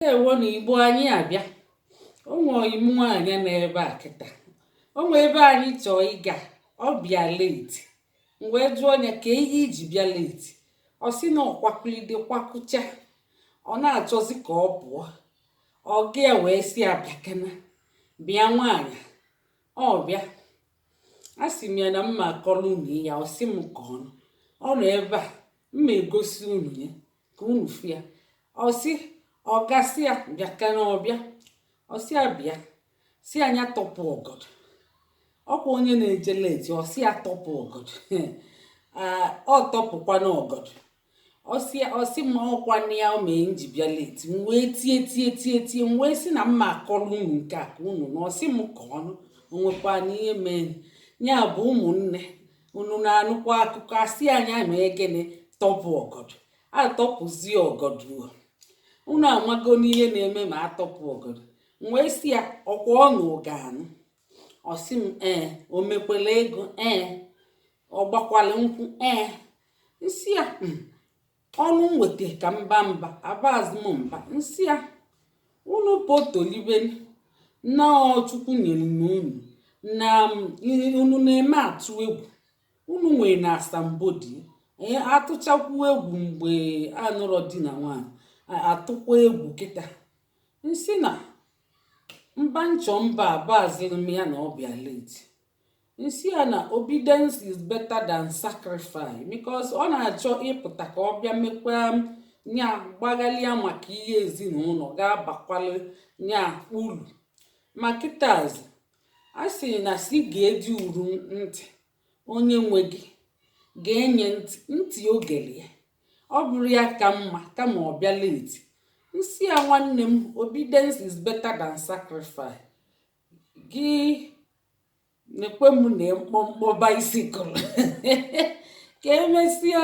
Ndewo na Igbo. Anyị abịa. O nwe ọyị m nwaanyị nọ ebe a kịta. O nwe ebe anyị chọọ ịga, ọ bịa late. M wee jụọ ya ka ihe iji bịa late. Ọ sị na ọ kwakulide kwakụcha, ọ na-achọzi ka ọ pụọ. Ọga ya wee sị ya bịakena, bịa nwaanyị. Ọ bịa, a sị m ya na mma akọrọ unu ya. Ọ sị m ka ọnụ ọ nọ ebe a, mma egosi unu ya ka unu fụ ya. Ọ sị ọga sị ya bịakena. Ọbịa, ọ sị ya bịa, si anya tọpụ ọgọdọ. Ọkwa onye na-eje late. Ọ sị ya tọpụ ọgọdọ, ọ tọpụkwana ọgọdọ. Ọ sị ma ọkwa na ya o mee nji bịa late. M wee tie tie tie tie. M wee sị na mma akọrọ unu nke a ka unu na. Ọ sị m ka ọnụ onwekwa na ihe mee ya. Bụ ụmụnne unu na-anụkwa akụkọ. Asị anya mee gịnị? Tọpụ ọgọdọ. Atọpụzie ọgọdọ, unu amago n'ihe na-eme ma atọpụ ọgọdọ. M wee sị ya ọkwa ọnụ ga-anụ. Ọ sị m ee, o mekwela ego, ee, ọ gbakwala nkwụ, ee. Nsị ya ọnụ nweta ka mba mba abazụ m mba. Nsị ya unu potolibe nnọọ. Chukwu nyere na unu na unu na-eme atụ egwu. Unu nwere na asambodo atụchakwu egwu mgbe anụrọ di na nwanyị, atụkwa egwu kịta. Nsị na mba nchọ mba abaziri m ya na ọbịa late. Nsị ya na obedience is better than sacrifice, because ọ na-achọ ịpụta ka ọ bịa mekwa nya gbaghalịa maka ihe ezinụlọ ga-abakwali nya uru. Ma kịtazi, a sị na si ga-eji uru ntị onye nwe gị ga-enye ntị ntị ogele ya. Ọ bụrụ ya ka mma kama ọ bịa late. Nsị ya, nwanne m, obedience is better than sacrifice. Gị nekwe m na mkpọmkpọ bicycle. Ka emesịa.